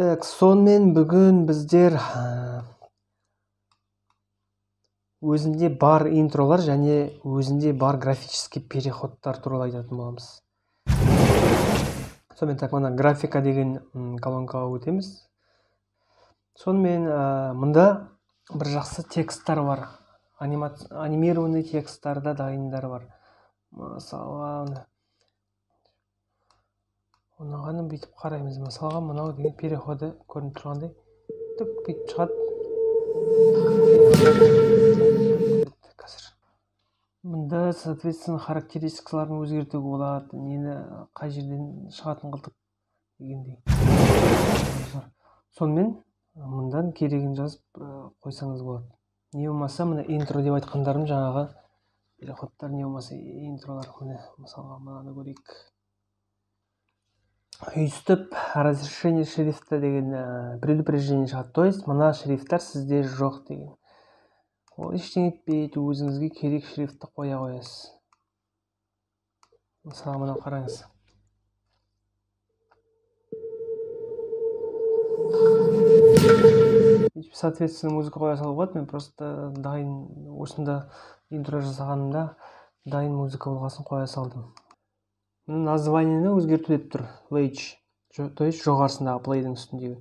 Так, сонымен бүгін біздер өзінде бар интролар және өзінде бар графический переходтар туралы айтатын боламыз. Сонымен, так, мына графика деген колонкаға өтеміз. Сонымен, мында бір жақсы тексттар бар. Анимированный тексттар да дайындар бар. Мысалға, оған бүйтіп қараймыз. Мысалға, мынау деген переходы көрініп тұрғандай түк бүйтіп шығады. Қазір мында, соответственно, характеристикаларын өзгертуге болады, нені қай жерден шығатын қылдық дегендей. Сонымен мындан керегін жазып қойсаңыз болады. Не болмаса мына интро деп айтқандарым жаңағы переходтар, не болмаса интролар. Міне, мысалға, мынаны көрейік. Өйстіп разрешение шрифта деген предупреждение шығады. То есть мына шрифттар сізде жоқ деген. Ол ештеңе етпейді, өзіңізге керек шрифтті қоя қоясыз. Мысалға, мынау қараңыз. Соответственно, музыка қоя салуға болады. Мен просто дайын осында интро жасағанымда дайын музыка болғасын қоя салдым. Мына названиені өзгерту деп тұр. Page, то есть жоғарысындағы playдің үстіндегі.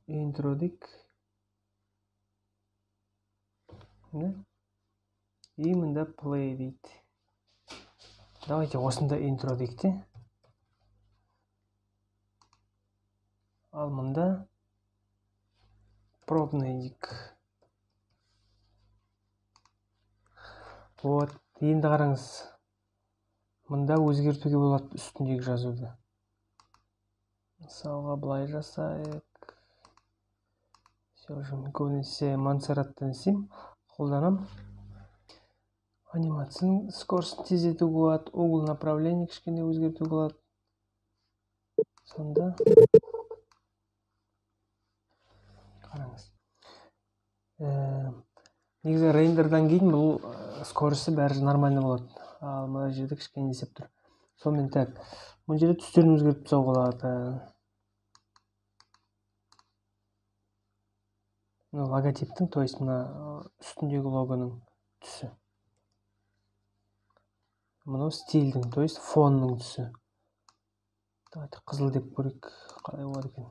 Интро дейік. Міне. И мында play дейді. Давайте осында интро дейік те. Ал мында пробный дейік. Вот, енді қараңыз. Мында өзгертуге болады үстіндегі жазуды. Мысалға, былай жасайық. Все же көбінесе Монсерраттан істеймін, қолданамын. Анимацияның скоростын тездетуге болады, угол направление кішкене өзгертуге болады. Сонда қараңыз. Негізі рендердан кейін бұл скоросты бәрі нормально болады. Ал мына жерде кішкене есеп тұр. Сонымен, так, мына жерде түстерін өзгертіп тастауға болады. Мына логотиптің, то есть мына үстіндегі логоның түсі. Мынау стильдің, то есть фонның түсі. Давайте қызыл деп көрейік, қалай болады екен.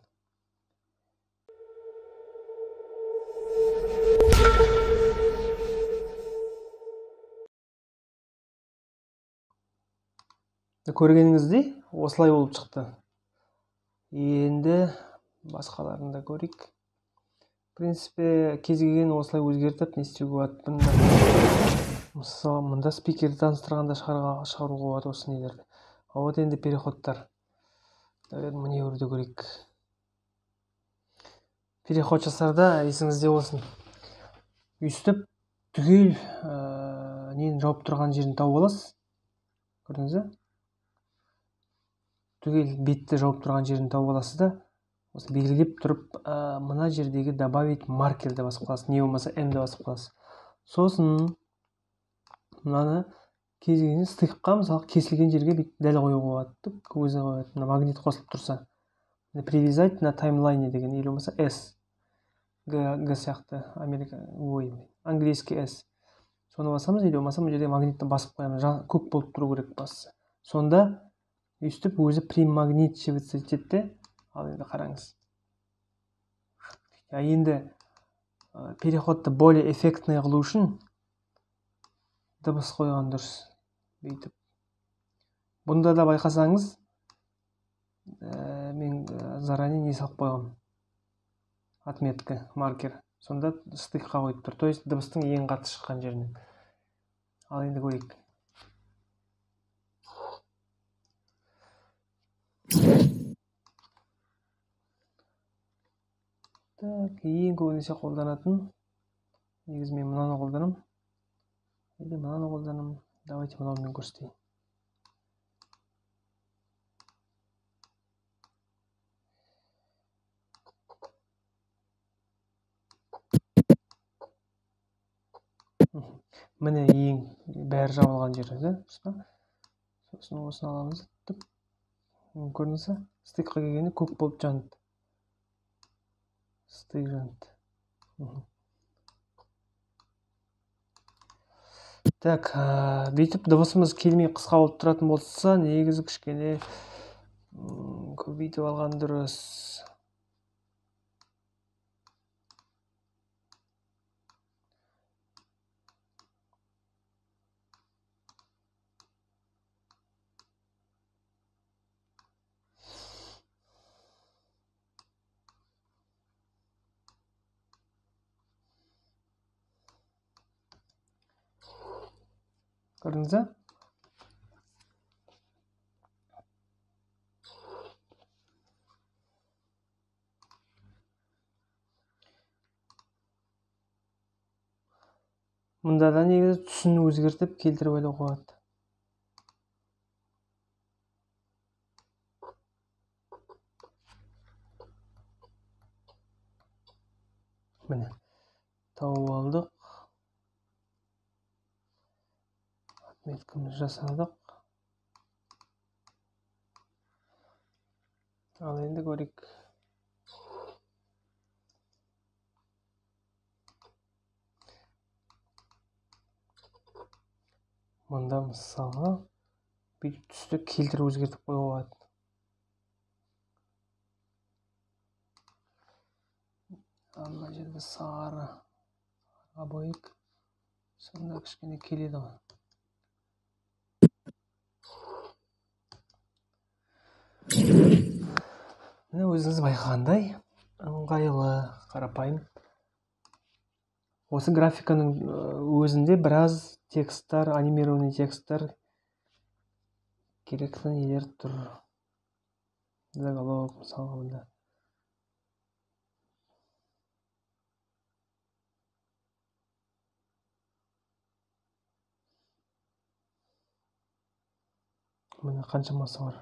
Көргеніңіздей осылай болып шықты. Енді басқаларын да көрейік. В принципе, кез келген осылай өзгертіп не істеуге болады. Мында, мысалы, мында спикерді таныстырғанда шығаруға болады осы нелерді. А вот енді переходтар. Міне, өрді көрейік. Переход жасарда есіңізде болсын. Өйстіп түгел нені жауып тұрған жерін тауып аласыз. Көрдіңіз бе? Түгел бетті жауып тұрған жерін тауып аласыз да, осы белгілеп тұрып, мына жердегі добавить маркерді басып қаласыз, не болмаса М-ді басып қаласыз. Сосын мынаны кез келген стыкқа, мысалы, кесілген жерге бүйтіп дәл қоюға болады. Түк өзі қояды. Мына магнит қосылып тұрса. Привязать на таймлайне деген, или болмаса S. Г, Г сияқты, Америка, ой, английский S. Соны басамыз, или болмаса мына жерде магнитті басып қоямыз. Көк болып тұру керек бастысы. Сонда өйстіп өзі примагнитчиваться етеді. Ал енді қараңыз. Енді переходты более эффектный қылу үшін дыбыс қойған дұрыс. Бүйтіп. Бұнда да байқасаңыз, мен заранее не салып қойғам. Отметка, маркер. Сонда стыкқа қойып тұр. То есть дыбыстың ең қатты шыққан жерінен. Ал енді көрейік. Так, ең көбінесе қолданатын, негізі мен мынаны қолданамын. Или мынаны қолданамын. Давайте мынаумен көрсетейін. Міне ең бәрі жабылған жері, да? Дұрыс па? Сосын осыны аламыз. Тып. Көрдіңіз бе? Стыкқа келгенде көк болып жанды. Стык жанды. Так, бүйтіп дыбысымыз келмей қысқа болып тұратын болса, негізі кішкене көбейтіп алған дұрыс. Көрдіңіз бе? Мұнда да негізі түсін өзгертіп келтіріп алуға болады. Міне, тауып алдық. Отметкамызды жасадық. Ал енді көрейік. Мұнда мысалға бүйтіп түсті келтіріп өзгертіп қоюға болады. Мына жерде сары бояйық. Сонда кішкене келеді ғой. Міне өзіңіз байқағандай ыңғайлы, қарапайым. Осы графиканың өзінде біраз тексттар, анимированный тексттар, керекті нелер тұр. Заголовок мысалға мында. Міне қаншамасы бар.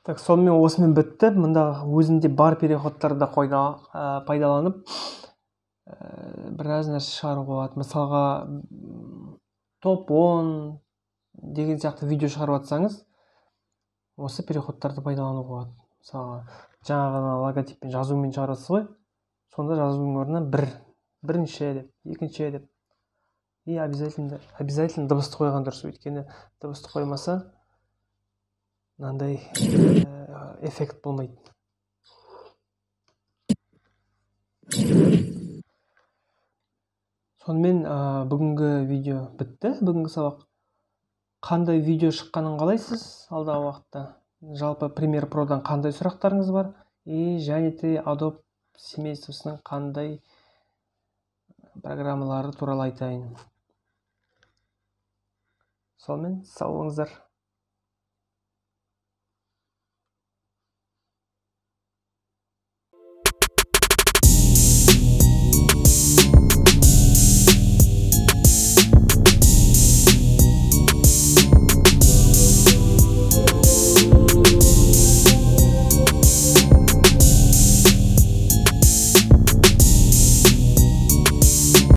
Так, сонымен осымен бітті. Мында өзінде бар переходтарды пайдаланып біраз нәрсе шығаруға болады. Мысалға топ 10 деген сияқты видео шығарып жатсаңыз, осы переходтарды пайдалануға болады. Мысалға жаңа ғана логотиппен жазумен шығарасыз ғой, сонда жазудың орнына бірінші деп, екінші деп. И обязательно дыбысты қойған дұрыс, өйткені дыбысты қоймаса мынандай эффект болмайды. Сонымен бүгінгі видео бітті, бүгінгі сабақ. Қандай видео шыққанын қалайсыз алдағы уақытта? Жалпы Premiere Pro'дан қандай сұрақтарыңыз бар? И және де Adobe семействосының қандай программалары туралы айтайын. Сонымен сау болыңыздар.